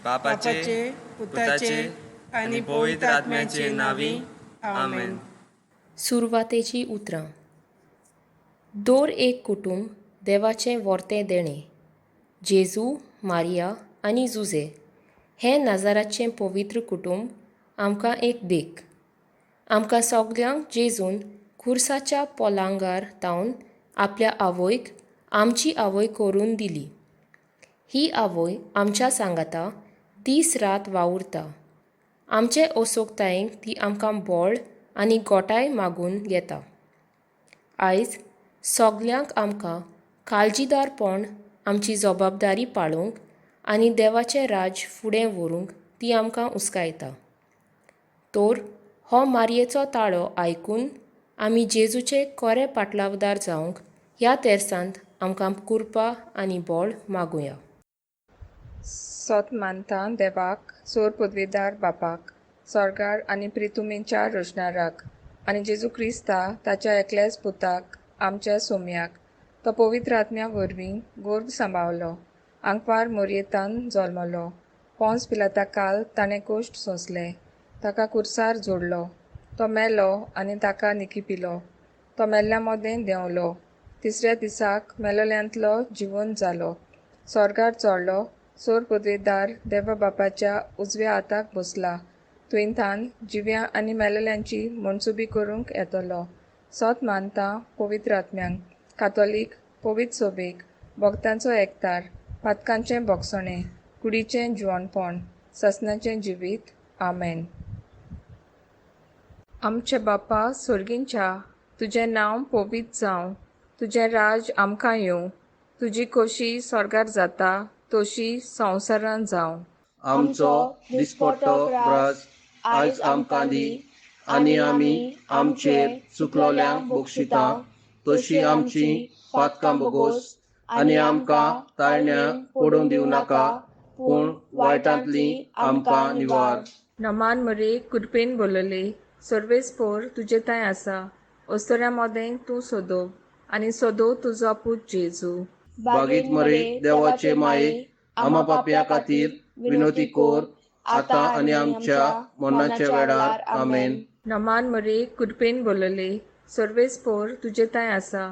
बापाचे, पुताचे आनी पवित्र आत्म्याचे नांवी, आमेन. सुरवातेचीं उतरां. दर एक कुटूंब देवाचें वर्तें देणें. जेजू, मारिया आनी जुझे हें नाजाराचें पवित्र कुटूंब आमकां एक देख. आमकां सगल्यांक जेजून खुर्साच्या पोलांगार तावन आपल्या आवयक आमची आवय करून दिली. ही आवय आमच्या सांगाता दीस रात वावुरता. आमचे असोकतायेक ती आमकां बळ आनी गोटाय मागून घेता. आयज सगल्यांक आमकां काळजीदारपण आमची जबाबदारी पाळूंक आनी देवाचें राज फुडें व्हरूंक ती आमकां उस्कायता. तर हो मारयेचो ताळो आयकून आमी जेजूचे कोरे पाटलावदार जावंक ह्या तेर्सांत आमकां कुरपा आनी बळ मागुया. सोत मानता देवाक, सोर पदवेदार बापाक, सोर्गार आनी प्रितुमेच्या रचणाराक, आनी जेजू क्रिस्ता ताच्या एकल्याच पुताक, आमच्या सोम्याक, तो पवित्र आत्म्या वरवीं गोर्भ सांबावलो, आंकवार मोरयेतान जल्मलो, पोंस पिलाता काल ताणें कोश्ट सोंसले, ताका कुर्सार जोडलो, तो मेलो आनी ताका निकिपिलो, तो मेल्ल्या मदें देंवलो, तिसऱ्या दिसाक मेलोल्यांतलो जिवन जालो, सोर्गार चोडलो, सोर पदवेदार देवा बापाच्या उजव्या हाताक बसला, तुयंथान जिव्या आनी मेलेल्यांची मनसुबी करूंक येतलो. सोत मानता पवित्र आत्म्यांक, कातोलीक पवित्र सोबेक, भक्तांचो एकतार, पातकांचें भोगसणें, कुडीचें जिवनपण, ससनाचें जिवीत. आमेन. आमचे बापा सोर्गींच्या, तुजें नांव पवित्र जावं, तुजें राज आमकां येवं, तुजी खोशी स्वर्गार जाता तशी संवसारान जावं. आमचो दिसपट्टो ग्रास आयज आमकां दी, आनी आमी आमचेर चुकलोल्यांक बक्षिता तशी आमची पातकां बोगोस, आनी आमकां ताळण्या पडून दिवं नाका, पूण वायटांतली आमकां निवार. नमान मरे, कृपेन बोलले, सर्वेस्पोर तुजे थंय आसा, अस्तोऱ्या मोदें तूं सोदो आनी सोदो तुजो पूत जेजू. बागीत मरे देवाचे माये, आमा पापया खातीर विनोती कोर, आतां आनी आमच्या मरणाच्या वेळार. आमेन. नमान मरे, कृपेन बोलले, सर्वेस्पोर तुजे थंय आसा,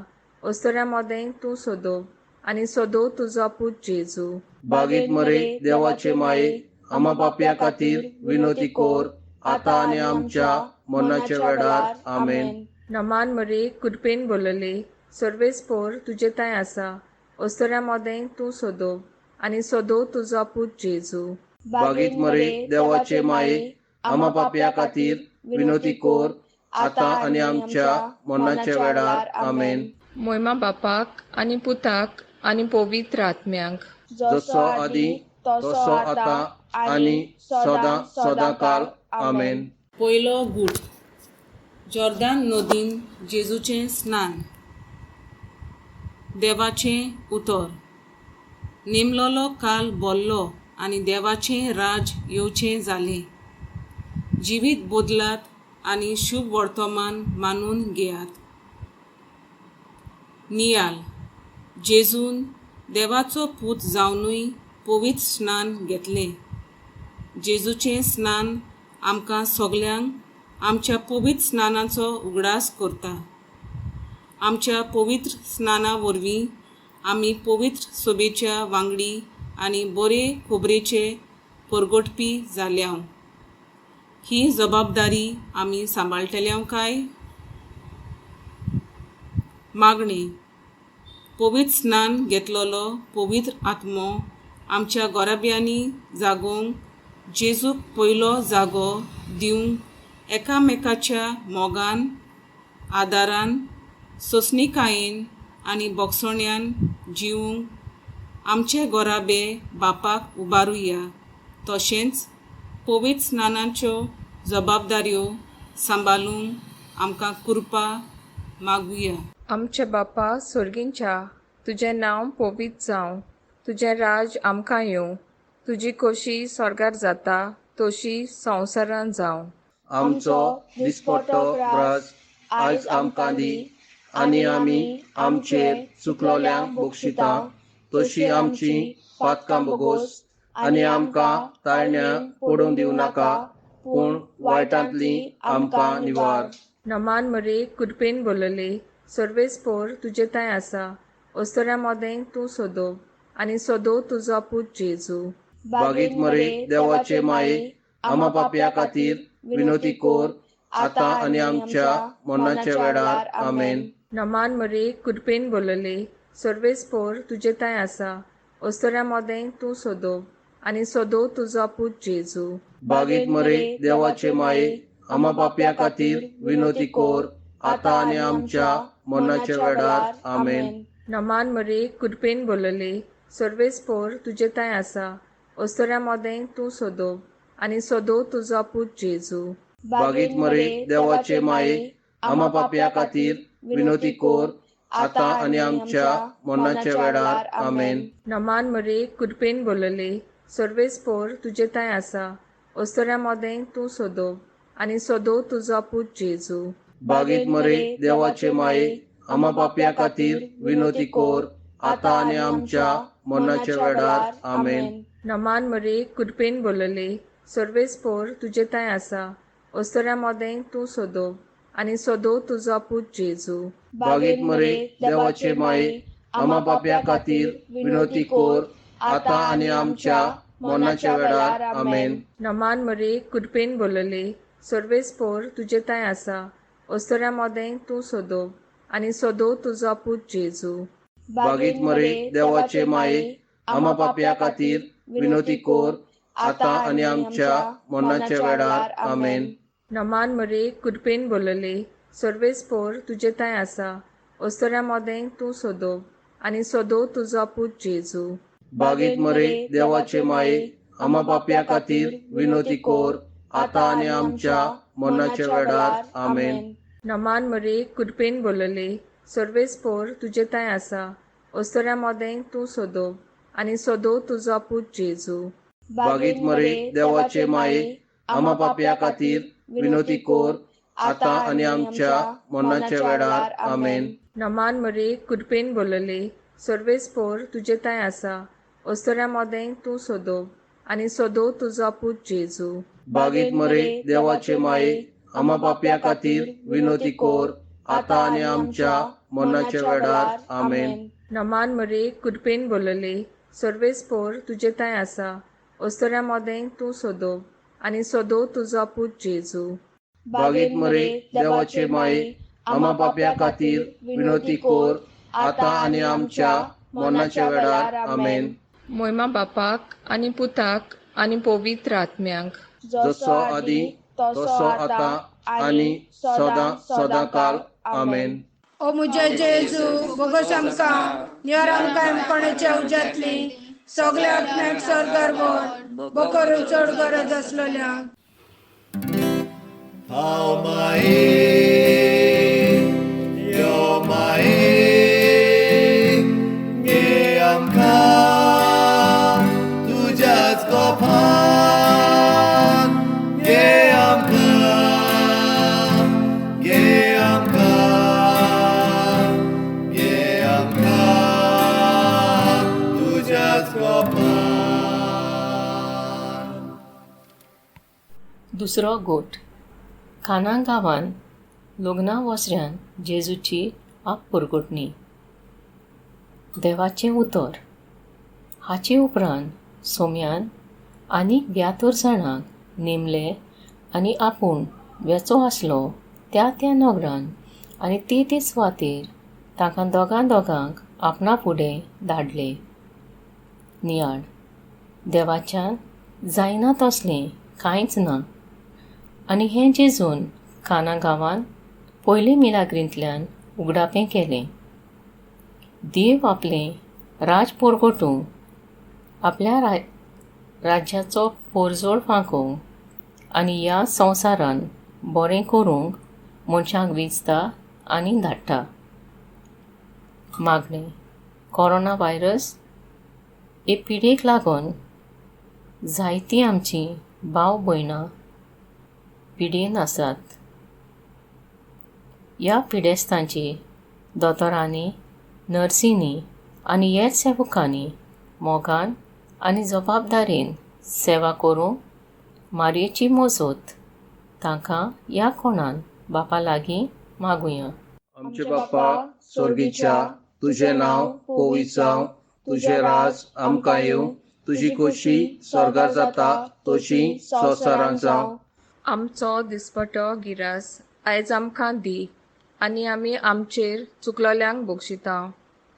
अस्तोऱ्या मोदें तूं सोदो आनी सोदो तुजो पूत जेजू. बागीत मरे देवाचे माये, आमा पापया खातीर विनोती कोर, आतां आनी आमच्या मरणाच्या वेळार. आमेन. नमान मरे, कृपेन बोलले, सर्वेस्पोर तुजे थंय आसा, अस्तोऱ्या मोदें तूं सोदो आनी सोदो तुजो पूत जेजू. बागीत मरे देवाचे माये, आमा पापया खातीर विनोती कोर, आतां आनी आमच्या मरणाच्या वेळार. आमेन. मोयमा बापाक आनी पुताक आनी पवित्र आत्म्यांक, जसो आदी तसो आतां आनी सदां सदां काल. आमेन. पयलो गूट. जॉर्दान नदीन जेजूचें स्नान. देवाचें उतर. नेमलोलो काल बोल्लो आनी देवाचें राज येवचें जालें. जिवीत बदलात आनी शुभ वर्तमान मानून घेयात. नियाल. जेजून देवाचो पूत जावनूय पवित्र स्नान घेतलें. जेजूचें स्नान आमकां सगल्यांक आमच्या पवित्र स्नानाचो उगडास करता. आमच्या पवित्र स्नाना वरवीं आमी पवित्र सोबेच्या वांगडी आनी बरे खबरेचे परगटपी जाल्या. ही जबाबदारी आमी सांबाळटले काय? मागणी. पवित्र स्नान घेतलेलो पवित्र आत्मो आमच्या गोराब्यांनी जागोवंक, जेजूक पयलो जागो दिवंक, एकामेकाच्या मोगान, आदारान, सोंसणिकायेन आनी बोगसोण्यान जिवूंक आमचे गोराबे बापाक उबारुया. तशेंच पवित्र स्नानाच्यो जबाबदाऱ्यो सांबाळूंक आमकां कृपा मागुया. आमचे बापा सोर्गींच्या, तुजें नांव पवित्र जावं, तुजें राज आमकां येवं, तुजी खोशी स्वर्गार जाता तशी संवसारान जावं. आमचो दिसपट्टो ग्रास आयज आमकां दी, आनी आमी आमचेर चुकलोल्यांक बक्षिता तशी आमची पातकां बोगोस, आनी आमकां ताळण्या पडूंक दिवं नाका, पूण वायटांतली आमकां निवार. नमान मरे कृपेन बोलले, सर्वेस्पोर तुजे थंय आसा, अस्तुऱ्यां मदें तूं सोदो आनी सोदो तुजो पूत जेजू. बागीत मरे देवाचे माये, आमा पापया खातीर विनोती कोर, आतां आनी आमच्या मरणाच्या वेळार. आमेन. नमान मरे कृपेन बोलले, सर्वेस्पोर तुजे थंय आसा, अस्तुऱ्यां मदें तूं सोदो आनी सोदो तुजो पूत जेजू. बागीत मरे देवाचे माये, आमा पापया खातीर विनोती कोर, आतां आनी आमच्या मरणाच्या वेळार. आमेन. नमान मरे कृपेन बोलले, सर्वेस्पोर तुजे थंय आसा, अस्तुऱ्यां मदें तूं सोदो आनी सोदो तुजो पूत जेजू. बागीत मरे देवाचे माये, आमा पापया खातीर विनोती कोर, आतां आनी आमच्या मरणाच्या वेळार. आमेन. नमान मरे कृपेन बोलले, सर्वेस्पोर तुजे थंय आसा, अस्तुऱ्यां मदें तूं सोदो आनी सोदो तुजो पूत जेजू. बागीत मरे देवाचे माये, आमा पापया खातीर विनोती कोर, आतां आनी आमच्या मरणाच्या वेळार. आमेन. नमान मरे कृपेन बोलले, सर्वेस्पोर तुजे थंय आसा, अस्तुऱ्यां मदें तूं सोदो आनी सोदो तुजो पूत जेजू. बागीत मरे देवाचे माये, आमा पापया खातीर विनोती कोर, आतां आनी आमच्या मरणाच्या वेळार. आमेन. नमान मरे कृपेन बोलले, सर्वेस्पोर तुजे थंय आसा, अस्तुऱ्यां मदें तूं सोदो आनी सोदो तुजो पूत जेजू. बागीत मरे देवाचे माये, आमा पापया खातीर विनोती कोर, आतां आनी आमच्या मरणाच्या वेळार. आमेन. नमान मरे कृपेन बोलले, सर्वेस्पोर तुजे थंय आसा, अस्तुऱ्यां मदें तूं सोदो आनी सोदो तुजो पूत जेजू. बागीत मरे देवाचे माये, आमा पापया खातीर विनोती कोर, आतां आनी आमच्या मरणाच्या वेळार. आमेन. नमान मरे कृपेन बोलले, सर्वेस्पोर तुजे थंय आसा, अस्तुऱ्यां मदें तूं सोदो आनी सोदो तुजो पूत जेजू. बागीत मरे देवाचे माये, आमा पापया खातीर विनोती कोर, आतां आनी आमच्या मरणाच्या वेळार. आमेन. नमान मरे कृपेन बोलले, सर्वेस्पोर तुजे थंय आसा, अस्तुऱ्यां मदें तूं सोदो आनी सोदो तुजो पूत जेजू. बागीत मरे देवाचे माये, आमा पापया खातीर विनोती कोर, आतां आनी आमच्या मरणाच्या वेळार. आमेन. नमान मरे कृपेन बोलले, सर्वेस्पोर तुजे थंय आसा, अस्तुऱ्यां मदें तूं सोदो आनी सोदो तुजो पूत जेजू. बागीत मरे देवाचे माये, आमा पापया खातीर विनोती कोर, आतां आनी आमच्या मरणाच्या वेळार. आमेन. मोयमा बापाक आनी पुताक आनी पवित्र आत्म्याक, जसो आदी तसो आतां आनी सदां सदां काल. आमेन. ओ म्हज्या जेजू, बोगस आमकां निवार, आमकां कोणाच्या उज्यांतली, सगल्या आत्म्याक स्वर्गार व्हर, बोकरून चड गरज आसलेल्या. Hau mai, yo mai, nge amka, tujaच गोपान, nge amka, nge amka, nge amka, tujaच गोपान. दुसरो गोट. काना गांवान लग्ना वसऱ्यान जेजूची आपपुरगुटणी. देवाचें उतर. हाचे उपरांत सोम्यान आनीक 72 जाणांक नेमले आनी आपूण वेचो आसलो त्या त्या नगरान आनी ते ते सुवातेर तांकां दोगां दोगांक आपणा फुडें धाडले. नियाळ. देवाच्यान जायना तसलें कांयच ना. आनी हें जेजून काना गांवान पयले मिलाग्रींतल्यान उगडापें केलें. देव आपलें राज पोरगोटूंक, आपल्या राज्याचो पोरजोड फांकोवंक आनी ह्या संवसारान बरें करूंक मनशांक विंचता आनी धाडटा. मागणें. कोरोना व्हायरस हे पिडेक लागून जायतीं आमचीं भाव भयणां पिडेन आसात. ह्या पिडेस्तांची दोतोरांनी, नर्सींनी आनी हेर सेवकांनी मोगान आनी जबाबदारेन सेवा करूंक मारयेची मोजत तांकां ह्या कोणान बापा लागीं मागुया. आमचे बाप्पा स्वर्गीच्या, तुजें नांव पवित्र जावं, तुजें राज आमकां येवं, तुजी खोशी स्वर्गार जाता तशी संवसारांत जावं. आमचो दिसपटो गिरास आयज आमकां दी आनी आमी आमचेर चुकलोल्यांक बक्षिता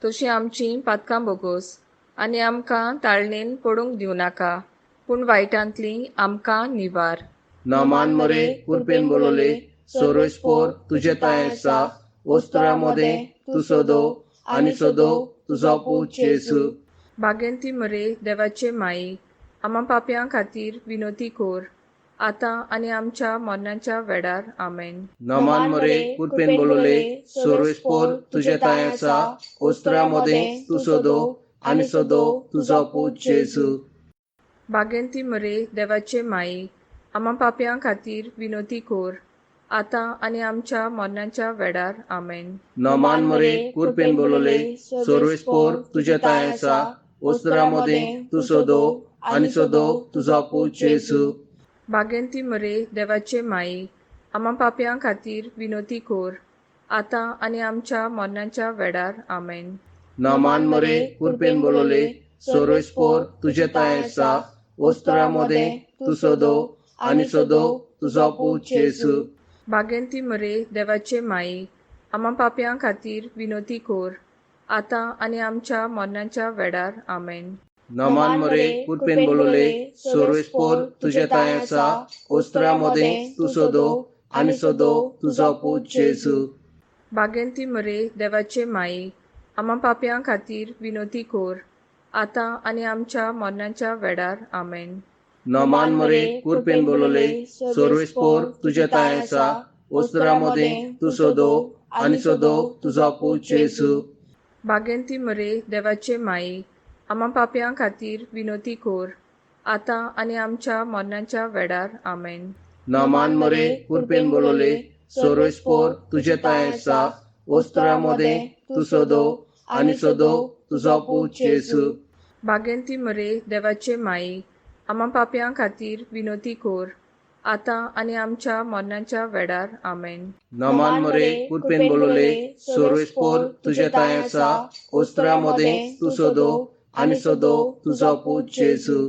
तशी आमची पातकां बोगोस आनी आमकां ताळणेन पडूंक दिवं नाका पूण वायटांतली आमकां निवार. नमान मरे कुरपेन बोलवले, सर्वेस्पोर तुजें तांय आसा, वस्त्रा मदें तूं सदो आनी सदो तुजो पूत जेजू. बागेंती मरे देवाचे माई, आमा पापयां खातीर विनोती कोर आतां आनी आमच्या मरणाच्या वेळार. आमेन. नमान मरे कुरपेन बोलवले, सर्वेस्पोर तुजें तांय आसा, वस्त्रा मदें तूं सदो आनी सदो तुजो पूत जेजू. बागेंती मरे देवाचे माई, आमा पापयां खातीर विनोती कोर आतां आनी आमच्या मरणाच्या वेळार. आमेन. नमान मरे कुरपेन बोलवले, सर्वेस्पोर तुजें तांय आसा, वस्त्रा मदें तूं सदो आनी सदो तुजो पूत जेजू. बागेंती मरे देवाचे माई, आमा पापयां खातीर विनोती कोर आतां आनी आमच्या मरणाच्या वेळार. आमेन. नमान मरे कुरपेन बोलवले, सर्वेस्पोर तुजें तांय आसा, वस्त्रा मदें तूं सदो आनी सदो तुजो पूत जेजू. बागेंती मरे देवाचे माई, आमा पापयां खातीर विनोती कोर आतां आनी आमच्या मरणाच्या वेळार. आमेन. नमान मरे कुरपेन बोलवले, सर्वेस्पोर तुजें तांय आसा, वस्त्रा मदें तूं सदो आनी सदो तुजो पूत जेजू. बागेंती मरे देवाचे माई, आमा पापयां खातीर विनोती कोर आतां आनी आमच्या मरणाच्या वेळार. आमेन. नमान मरे कुरपेन बोलवले, सर्वेस्पोर तुजें तांय आसा, वस्त्रा मदें तूं सदो आनी सदो तुजो पूत जेजू. बागेंती मरे देवाचे माई, आमा पापयां खातीर विनोती कोर आतां आनी आमच्या मरणाच्या वेळार. आमेन. नमान मरे कुरपेन बोलवले, सर्वेस्पोर तुजें तांय आसा, वस्त्रा मदें तूं सदो आनी सदो तुजो पूत जेजू. बागेंती मरे देवाचे माई, आमा पापयां खातीर विनोती कोर आतां आनी आमच्या मरणाच्या वेळार. आमेन. नमान मरे कुरपेन बोलवले, सर्वेस्पोर तुजें तांय आसा, वस्त्रा मदें तूं सदो आनी सदो तुजो पूत जेजू.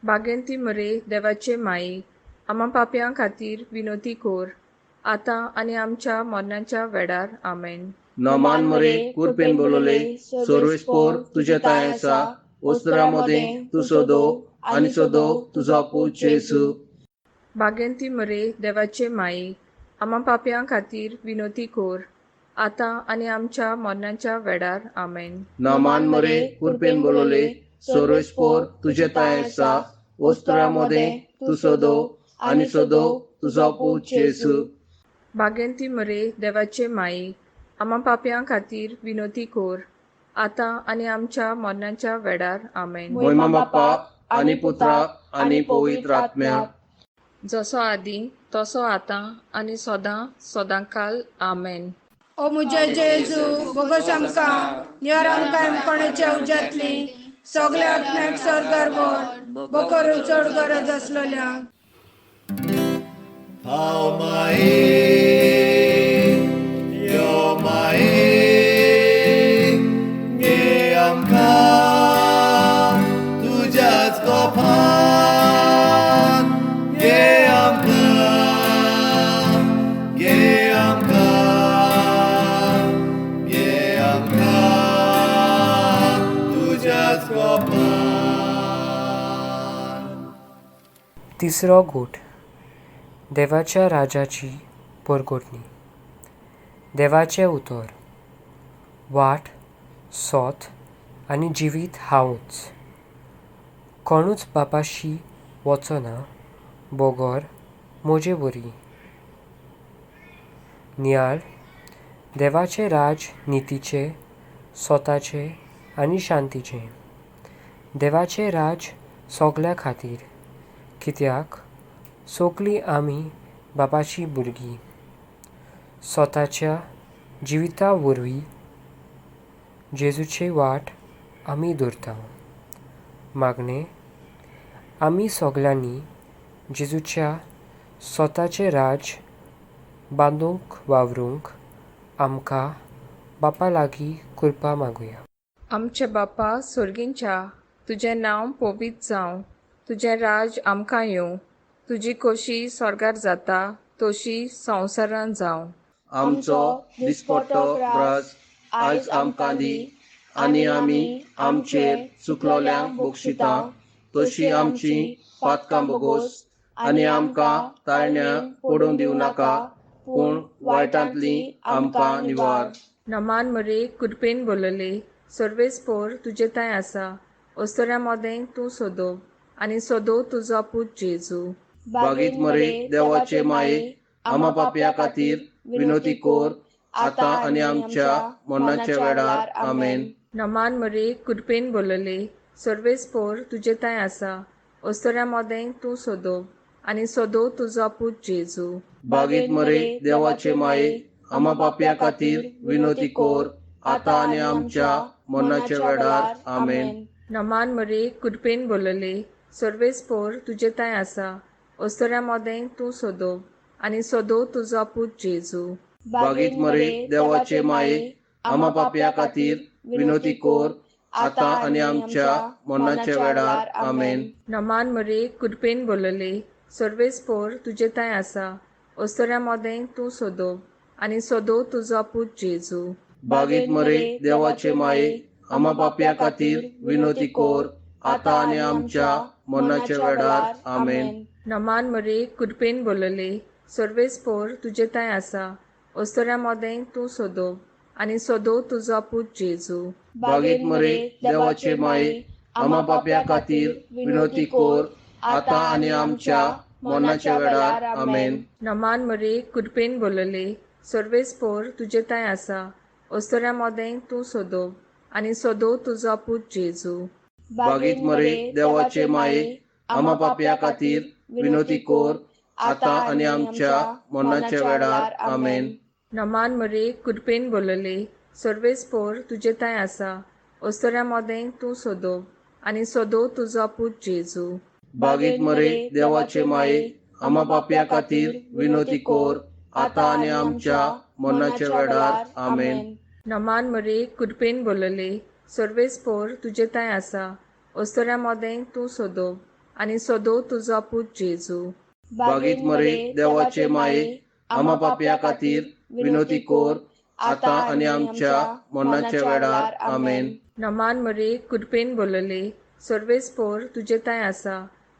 बागेंती मरे देवाचे माई, आमा पापयां खातीर विनोती कोर आतां आनी आमच्या मरणाच्या वेळार. आमेन. नमान मरे कुरपेन बोलवले, सर्वेस्पोर तुजें तांय आसा, वस्त्रा मदें तूं सदो आनी सदो तुजो पूत जेजू. बागेंती मरे देवाचे माई, आमा पापयां खातीर विनोती कोर आतां आनी आमच्या मरणाच्या वेळार. आमेन. नमान मरे कुरपेन बोलवले, सर्वेस्पोर तुजें तांय आसा, वस्त्रा मदें तूं सदो आनी सदो तुजो पूत जेजू. बागेंती मरे देवाचे माई, आमा पापयां खातीर विनोती कोर आतां आनी आमच्या मरणाच्या वेळार. आमेन. मोहिमा बाप्पा आनी पुत्रा आनी पवित्र आत्म्या, जसो आदी तसो आतां आनी सदां सदांकाल. आमेन. ओ मुझे जेजू, बोगस आमकां निवार, आमकां कोणाच्या उज्यांतली सगल्या आत्म्याक स्वर्गार व्हर, बोकर चड गरज आसलेल्या. पाव माये, यो माये, घे आमकां तुज्याच गोपान, घे आमकां, घे आमकां, घे आमकां तुज्याच गोपान. तिसरो गोट, देवाच्या राजाची परगटणी. देवाचें उतर, वाट, सोत आनी जिवीत हांवूच. कोणूच बापाशी वचना बगर म्हजे वरी. नियाळ, देवाचें राज नितीचें, सोताचें आनी शांतीचें. देवाचें राज सगल्या खातीर, कित्याक सगलीं आमी बापाची भुरगीं. स्वताच्या जिविता वरवीं जेजूची वाट आमी धरता. मागणें, आमी सगल्यांनी जेजूच्या स्वताचें राज बांदूंक वावरूंक आमकां बापा लागीं कृपा मागुया. आमचे बापा सोर्गींच्या, तुजें नांव पवित्र जावं, तुजें राज आमकां येवं, तुजी खोशी स्वर्गार जाता तशी संवसारांत जावं. आमचो दिसपट्टो ग्रास आयज आमकां दी आनी आमी आमचेर चुकलोल्यांक बक्षिता तशी आमची पातकां बोगोस आनी आमकां ताळण्या पडूंक दिवं नाका, पूण वायटांतली आमकां निवार. नमान मरे, कृपेन बोलले, सर्वेस्पोर तुजे थंय आसा, अस्तुऱ्यां मदें तूं सोदो आनी सोदो तुजो पूत जेजू. बागीत मरे देवाचे माये, आमा पापया खातीर विनोती कोर आतां आनी आमच्या मरणाच्या वेळार. आमेन. नमान मरे, कृपेन बोलले, सर्वेस्पोर तुजे थंय आसा, अस्तुऱ्यां मदें तूं सोदो आनी सोदो तुजो पूत जेजू. बागीत मरे देवाचे माये, आमा पापया खातीर विनोती कोर आतां आनी आमच्या मरणाच्या वेळार. आमेन. नमान मरे, कृपेन बोलले, सर्वेस्पोर तुजे थंय आसा, अस्तुऱ्यां मदें तूं सोदो आनी सोदो तुजो पूत जेजू. बागीत मरे देवाचे माये, आमा पापया खातीर विनोती कोर आतां आनी आमच्या मरणाच्या वेळार. आमेन. नमान मरे, कृपेन बोलले, सर्वेस्पोर तुजे थंय आसा, अस्तुऱ्यां मदें तूं सोदो आनी सोदो तुजो पूत जेजू. बागीत मरे देवाचे माये, आमा पापया खातीर विनोती कोर आतां आनी आमच्या मरणाच्या वेळार. आमेन. नमान मरे, कृपेन बोलले, सर्वेस्पोर तुजे थंय आसा, अस्तुऱ्यां मदें तूं सोदो आनी सोदो तुजो पूत जेजू. बागीत मरे देवाचे माये, आमा पापया खातीर विनोती कोर आतां आनी आमच्या मरणाच्या वेळार. आमेन. नमान मरे, कृपेन बोलले, सर्वेस्पोर तुजे थंय आसा, अस्तुऱ्यां मदें तूं सोदो आनी सोदो तुजो पूत जेजू. बागीत मरे देवाचे माये, आमा पापया खातीर विनोती कोर आतां आनी आमच्या मरणाच्या वेळार. आमेन. नमान मरे, कृपेन बोलले, सर्वेस्पोर तुजे थंय आसा, अस्तुऱ्यां मदें तूं सोदो आनी सोदो तुजो पूत जेजू. बागीत मरे देवाचे माये, आमा पापया खातीर विनोती कोर आतां आनी आमच्या मरणाच्या वेळार. आमेन. नमान मरे, कृपेन बोलले, सर्वेस्पोर तुजे थंय आसा, अस्तुऱ्यां मदें तूं सोदो आनी सोदो तुजो पूत जेजू. बागीत मरे देवाचे माये, आमा पापया खातीर विनोती कोर आतां आनी आमच्या मरणाच्या वेळार. आमेन. नमान मरे, कृपेन बोलले, सर्वेस्पोर तुजे थंय आसा,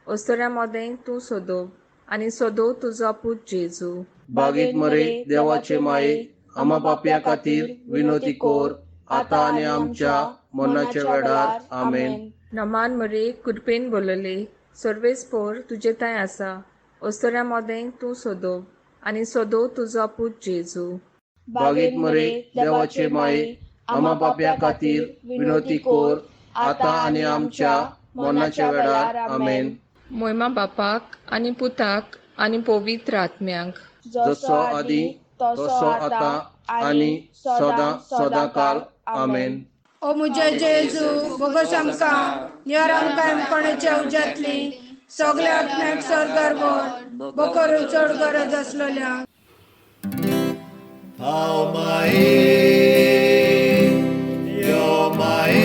अस्तुऱ्यां मदें तूं सोदो आनी सोदो तुजो पूत जेजू. बागीत मरे देवाचे माये, आमा पापया खातीर विनोती कोर आतां आनी आमच्या मरणाच्या वेळार. आमेन. नमान मरे, कृपेन बोलले, सर्वेस्पोर तुजे थंय आसा, अस्तुऱ्यां मदें तूं सोदो आनी सोदो तुजो पूत जेजू. बागीत मरे देवाचे माये, आमा पापया खातीर विनोती कोर आतां आनी आमच्या मरणाच्या वेळार. आमेन. मोयमा बापाक आनी पुताक आनी पवित्र आत्म्याक, जसो आदी तसो आतां आनी सदां सदां काल. आमेन. ओ मुझे जेजू, बोगस आमकां निवार, आमकां कोणाच्या उज्यांतली सगल्या आत्म्याक स्वर्गार व्हर, बोकरू चड गरज आसलेल्या. Pao mae, yo mae,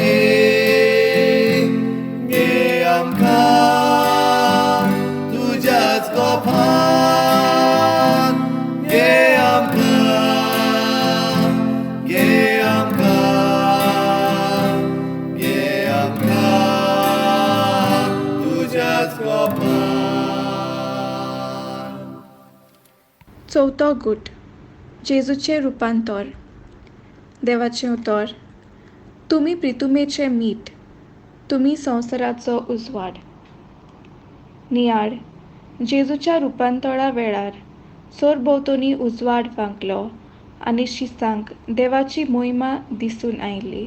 nge amka, tujaच गोपान, nge amka, nge amka, nge amka, tujaच गोपान. चवथो गूट, जेजूचें रुपांतर. देवाचें उतर, तुमी प्रितुमेचें मीठ, तुमी संवसाराचो उजवाड. नियाळ, जेजूच्या रुपांतरा वेळार सरभोंवतणी उजवाड फांकलो आनी शिसांक देवाची मोहिमा दिसून आयली.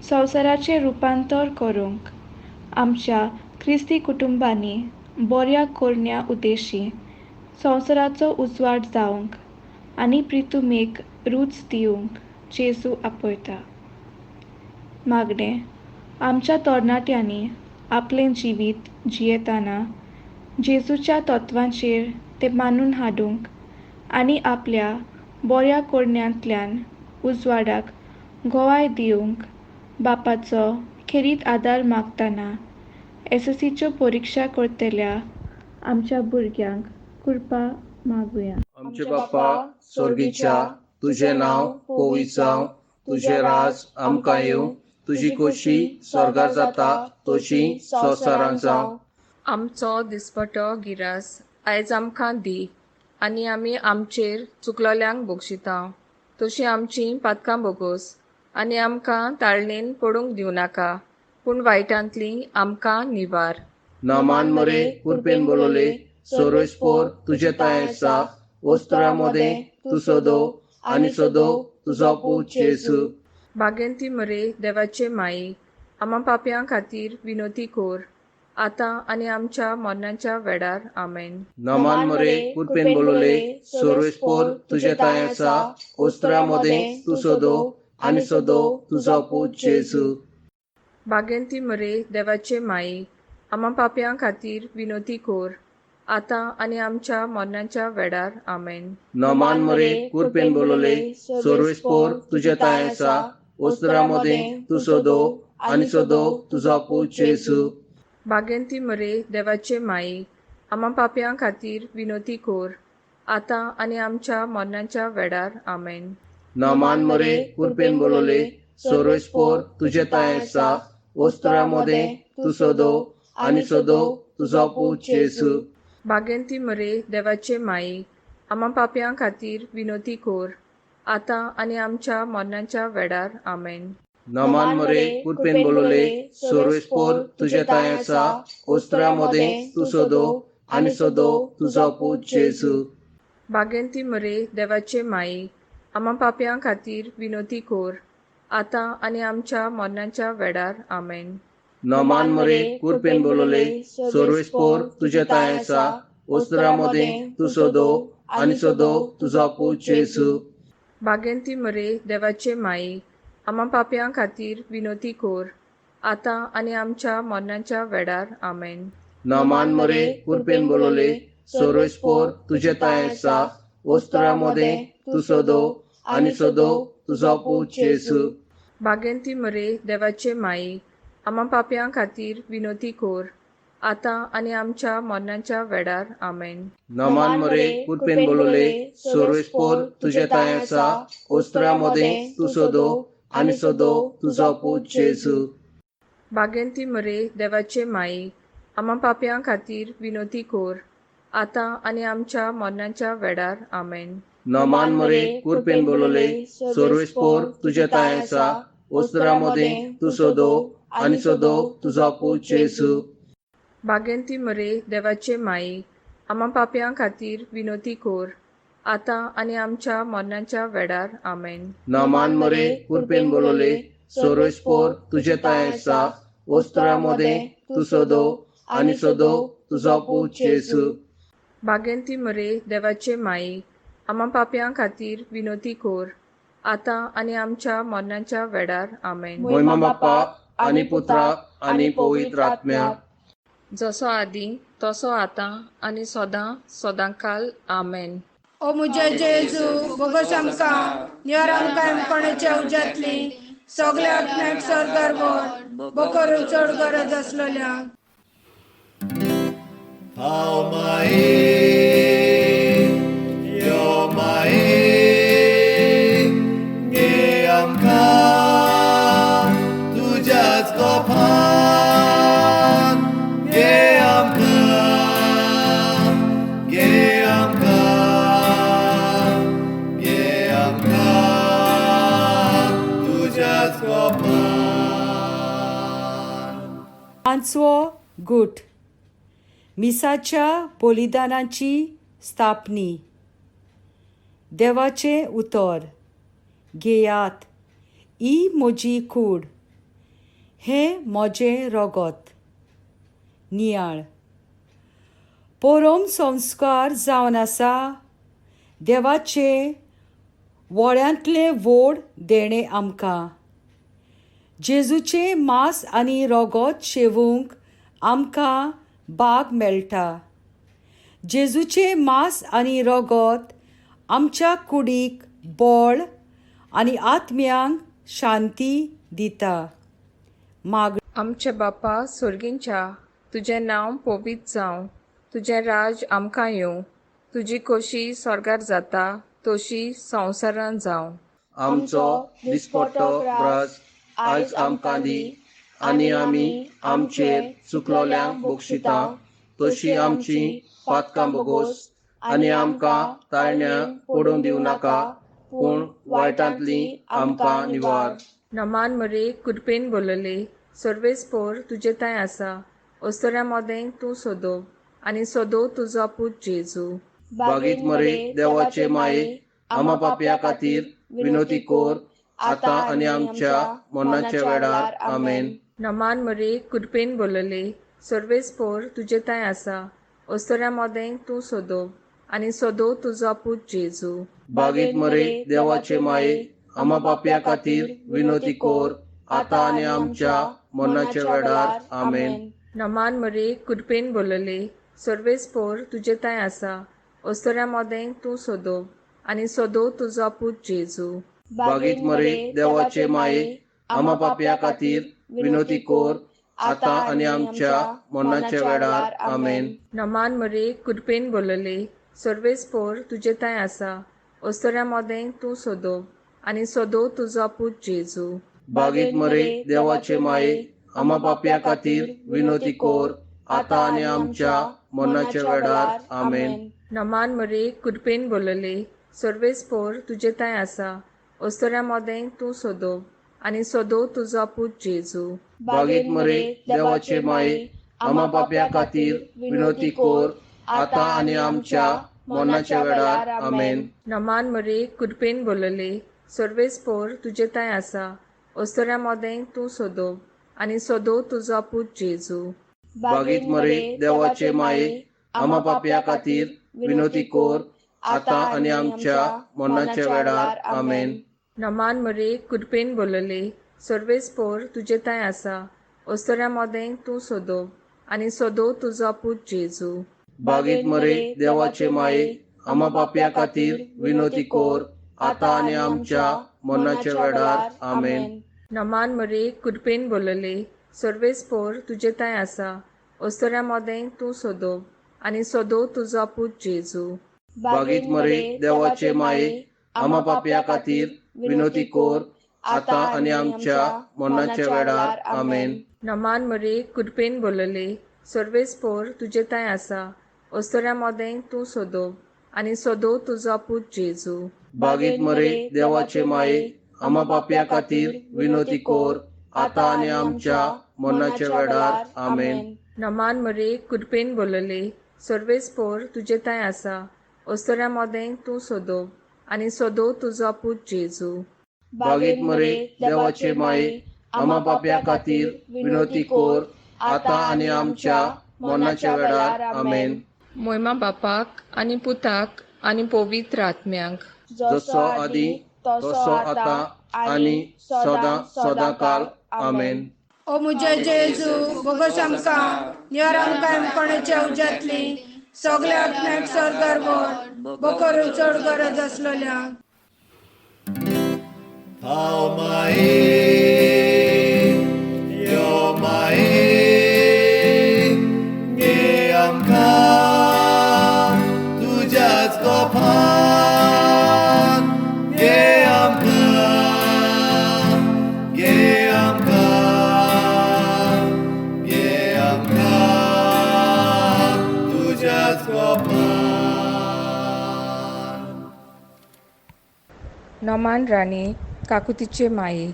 संवसाराचें रुपांतर करूंक आमच्या क्रिस्ती कुटुंबांनी बऱ्या करण्या उद्देशी संवसाराचो उजवाड जावंक आनी प्रितुमेक रूच दिवंक जेजू आपयता. मागणें, आमच्या तरणाट्यांनी आपलें जिवीत जियेतना जेजूच्या तत्वांचेर तें मानून हाडूंक आनी आपल्या बऱ्या करण्यांतल्यान उजवाडाक गवाय दिवंक बापाचो खेरीत आदार मागतना एसएससीच्यो परिक्षा करतल्या आमच्या भुरग्यांक कृपा मागुया. आमचे बापा सोर्गीच्या, तुजें नांव पवित्र जावं, तुजें राज आमकां येवं, तुजी खोशी स्वर्गार जाता तशी संवसारांत जावं. आमचो दिसपटो गिरास आयज आमकां दी आनी आमी आमचेर चुकलोल्यांक बक्षिता तशी आमची पातकां बोगोस आनी आमकां ताळणेन पडूंक दिवं नाका पूण वायटांतली आमकां निवार. नामान मरे कुरपेन बोलवले सोरोस्पोर तुजे ताय आसा, वस्त्रा मदें तूं सदो आनी सदो तुजो पूत जेजू. बागेंती मरे देवाचे माई, आमा पापयां खातीर विनोती कोर आतां आनी आमच्या मरणाच्या वेळार. आमेन. नमान मरे कुरपेन बोलवले सोरोस्पोर तुजे ताय आसा, वस्त्रा मदें तूं सदो आनी सदो तुजो पूत जेजू. बागेंती मरे देवाचे माई, आमा पापयां खातीर विनोती कोर आतां आनी आमच्या मरणाच्या वेळार. आमेन. नमान मरे कुरपेन बोलवले सोरोस्पोर तुजे ताय आसा, वस्त्रा मदें तूं सदो आनी सदो तुजो पूत जेजू. बागेंती मरे देवाचे माई, आमा पापयां खातीर विनोती कोर आतां आनी आमच्या मरणाच्या वेळार. आमेन. नमान मरे कुरपेन बोलवले सोरोस्पोर तुजे ताय आसा, वस्त्रा मदें तूं सदो आनी सदो तुजो पूत जेजू. बागेंती मरे देवाचे माई, आमा पापयां खातीर विनोती कोर आतां आनी आमच्या मरणाच्या वेळार. आमेन. नमान मरे कुरपेन बोलवले सोरोस्पोर तुजे ताय आसा, वस्त्रा मदें तूं सदो आनी सदो तुजो पूत जेजू. बागेंती मरे देवाचे माई, आमा पापयां खातीर विनोती कोर आतां आनी आमच्या मरणाच्या वेळार. आमेन. नमान मरे कुरपेन बोलवले सोरोस्पोर तुजे ताय आसा, वस्त्रा मदें तूं सदो आनी सदो तुजो पूत जेजू. बागेंती मरे देवाचे माई, आमा पापयां खातीर विनोती कोर आतां आनी आमच्या मरणाच्या वेळार. आमेन. नमान मरे कुरपेन बोलवले सोरोस्पोर तुजे ताय आसा, वस्त्रा मदें तूं सदो आनी सदो तुजो पूत जेजू. बागेंती मरे देवाचे माई, आमा पापयां खातीर विनोती कोर आतां आनी आमच्या मरणाच्या वेळार. आमेन. नमान मरे कुरपेन बोलवले सोरोस्पोर तुजे ताय आसा, वस्त्रा मदें तूं सदो आनी सदो तुजो पूत जेजू. बागेंती मरे देवाचे माई, आमा पापयां खातीर विनोती कोर आतां आनी आमच्या मरणाच्या वेळार. आमेन. नमान मरे कुरपेन बोलवले सोरोस्पोर तुजे ताय आसा, वस्त्रा मदें तूं सदो आनी सदो तुजो पूत जेजू. बागेंती मरे देवाचे माई, आमा पापयां खातीर विनोती कोर आतां आनी आमच्या मरणाच्या वेळार. आमेन. नमान मरे कुरपेन बोलवले सोरोस्पोर तुजे ताय आसा, वस्त्रा मदें तूं सदो आनी सदो तुजो पूत जेजू. बागेंती मरे देवाचे माई, आमा पापयां खातीर विनोती कोर आतां आनी आमच्या मरणाच्या वेळार. आमेन. मोहिमा बापा आनी पुत्राक आनी पवित्र आत्म्याक, जसो आदी तसो आतां आनी सदां सदांकाल. आमेन. ओ म्हजे जेजू, बोगस आमकां निवार, आमकां कोणाच्या उज्यांतली सगल्या आत्म्याक स्वर्गार व्हर, बोकरू चड गरज आसलेल्या. पाव माये, यो माये, घे आमकां तुज्याच कोपान, घे आमकां, घे आमकां, घे आमकां तुज्याच कोपान. पांचवो गूट, मिसाच्या बलिदानाची स्थापनी. देवाचें उतर, घेयात, ही म्हजी कूड, हें म्हजें रगत. नियाळ पोरोम संस्कार जावन आसा देवाचें वळ्यांतलें व्हड देणें आमकां, जेजूचें मांस आनी रगत शेवूंक आमकां भाग मेळटा. जेजूचें मांस आनी रगत आमच्या कुडीक बळ आनी आत्म्यांक शांती दिता. माग आमच्या बापा सोर्गींच्या, तुजें नांव पवित्र जावं, तुजें राज आमकां येवं, तुजी खोशी स्वर्गार जाता तशी संवसारांत जावं. आमचो दिसपट्टो ग्रास आयज आमकां दी, आनी आमी आमचेर चुकलोल्यांक बक्षिता तशी आमची पातकां बोगोस, आनी आमकां ताळण्या पडून दिवं नाका, पूण वायटांतली आमकां निवार. नमान मरे कृपेन बोलले, सर्वेस्पोर तुजे थंय आसा, अस्तुऱ्यां मदें तूं सोदो आनी सोदो तुजो पूत जेजू. बागीत मरे देवाचे माये, आमा पापया खातीर विनोती कोर, आतां आनी आमच्या मरणाच्या वेळार. आमेन. नमान मरे कृपेन बोलले, सर्वेस्पोर तुजे थंय आसा, अस्तुऱ्यां मदें तूं सोदो आनी सोदो तुजो पूत जेजू. बागीत मरे देवाचे माये, आमा पापया खातीर विनोती कोर, आतां आनी आमच्या मरणाच्या वेळार. आमेन. नमान मरे कृपेन बोलले, सर्वेस्पोर तुजे थंय आसा, अस्तुऱ्यां मदें तूं सोदो आनी सोदो तुजो पूत जेजू. बागीत मरे देवाचे माये, आमा पापया खातीर विनोती कोर, आतां आनी आमच्या मरणाच्या वेळार. आमेन. नमान मरे कृपेन बोलले, सर्वेस्पोर तुजे थंय आसा, अस्तुऱ्यां मदें तूं सोदो आनी सोदो तुजो पूत जेजू. बागीत मरे देवाचे माये, आमा पापया खातीर विनोती कोर, आतां आनी आमच्या मरणाच्या वेळार. आमेन. नमान मरे कृपेन बोलले, सर्वेस्पोर तुजे थंय आसा, अस्तुऱ्यां मदें तूं सोदो आनी सोदो तुजो पूत जेजू. बागीत मरे देवाचे माये, आमा पापया खातीर विनोती कोर, आतां आनी आमच्या मरणाच्या वेळार. आमेन. नमान मरे कृपेन बोलले, सर्वेस्पोर तुजे थंय आसा, अस्तुऱ्यां मदें तूं सोदो आनी सोदो तुजो पूत जेजू. बागीत मरे देवाचे माये, आमा पापया खातीर विनोती कोर, आतां आनी आमच्या मरणाच्या वेळार. आमेन. नमान मरे कृपेन बोलले, सर्वेस्पोर तुजे थंय आसा, अस्तुऱ्यां मदें तूं सोदो आनी सोदो तुजो पूत जेजू. बागीत मरे देवाचे माये, आमा पापया खातीर विनोती कोर, आतां आनी आमच्या मरणाच्या वेळार. आमेन. नमान मरे कृपेन बोलले, सर्वेस्पोर तुजे थंय आसा, अस्तुऱ्यां मदें तूं सोदो आनी सोदो तुजो पूत जेजू. बागीत मरे देवाचे माये, आमा पापया खातीर विनोती कोर, आतां आनी आमच्या मरणाच्या वेळार. आमेन. नमान मरे कृपेन बोलले, सर्वेस्पोर तुजे थंय आसा, अस्तुऱ्यां मदें तूं सोदो आनी सोदो तुजो पूत जेजू. बागीत मरे देवाचे माये, आमा पापया खातीर विनोती कोर, आतां आनी आमच्या मरणाच्या वेळार. आमेन. नमान मरे कृपेन बोलले, सर्वेस्पोर तुजे थंय आसा, अस्तुऱ्यां मदें तूं सोदो आनी सोदो तुजो पूत जेजू. बागीत मरे देवाचे माये, आमा पापया खातीर विनोती कोर, आतां आनी आमच्या मरणाच्या वेळार. आमेन. मोयमा बापाक आनी पुताक आनी पवित्र आत्म्यांक, जसो आदी तसो आतां आनी सदां सदां काल. आमेन. ओ मुझे जेजू, बोगोस आमकां निवार, आमकां कोणाच्या उज्यांतली सगल्या आत्म्याक स्वर्गार व्हर, बोकर चड गरज आसलेल्या. Thou mae, yo mae, घे आमकां तुज्याच कोपान, घे आमकां, घे आमकां, घे आमकां तुज्याच कोपान. नमान राणी, काकुतीचे माये,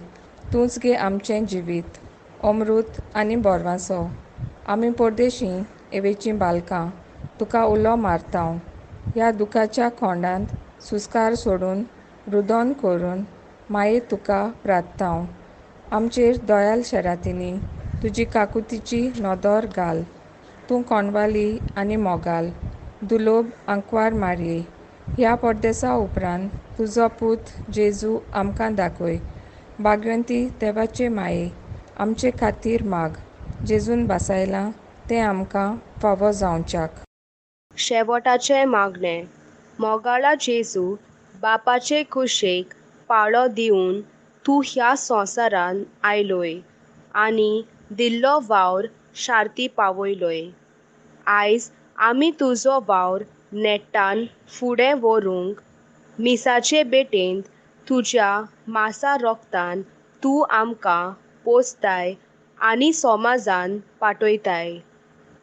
तूंच गे आमचें जिवीत, अमृत आनी बोरवांसो. आमी परदेशी एवेचीं बालकां तुका उलो मारतांव. ह्या दुखाच्या खोंडांत सुस्कार सोडून रुदोन करून माये तुका प्रार्थतांव. आमचेर दयाल शेरातिनी तुजी काकुतीची नदर घाल. तूं कोणवाली आनी मोगाल दुलोब आंकवार मारये, ह्या परदेसा उपरांत तुजो पूत जेजू आमकां दाखय. भाग्यवंती देवाचे माये, आमचे खातीर माग. जेजून भासायलां तें आमकां फावो जावच्याक. शेवटाचें मागणें. मोगाळा जेजू, बापाचे कुशेक पाळो दिवन तूं ह्या संवसारांत आयलोय आनी दिल्लो वावर शार्ती पावयलोय. आयज आमी तुजो वावर नेट्टान फुडें व्हरूंक मिसाचे भेटेंत तुज्या मासा रोगतान तूं आमकां पोसताय आनी समाजान पाठयताय.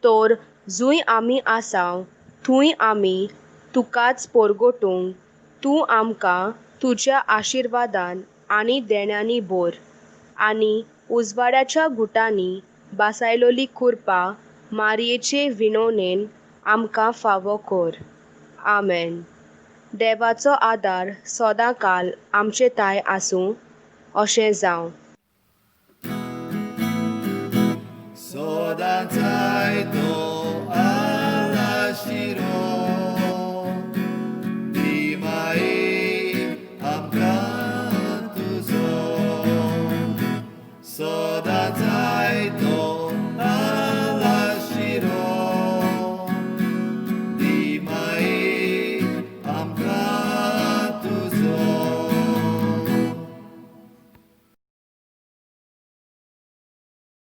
तर जंय आमी आसाव थंय आमी तुकाच परगटूंक तूं आमकां तुज्या आशिर्वादान आनी देण्यांनी भर आनी उजवाड्याच्या गुटांनी बासायलोली कुरपा मारयेचे विणवणेन आमकां फावो कर. आमेन. देवाचो आदार सदां काल आमचे ताय आसूं अशें जावं. सदांच तो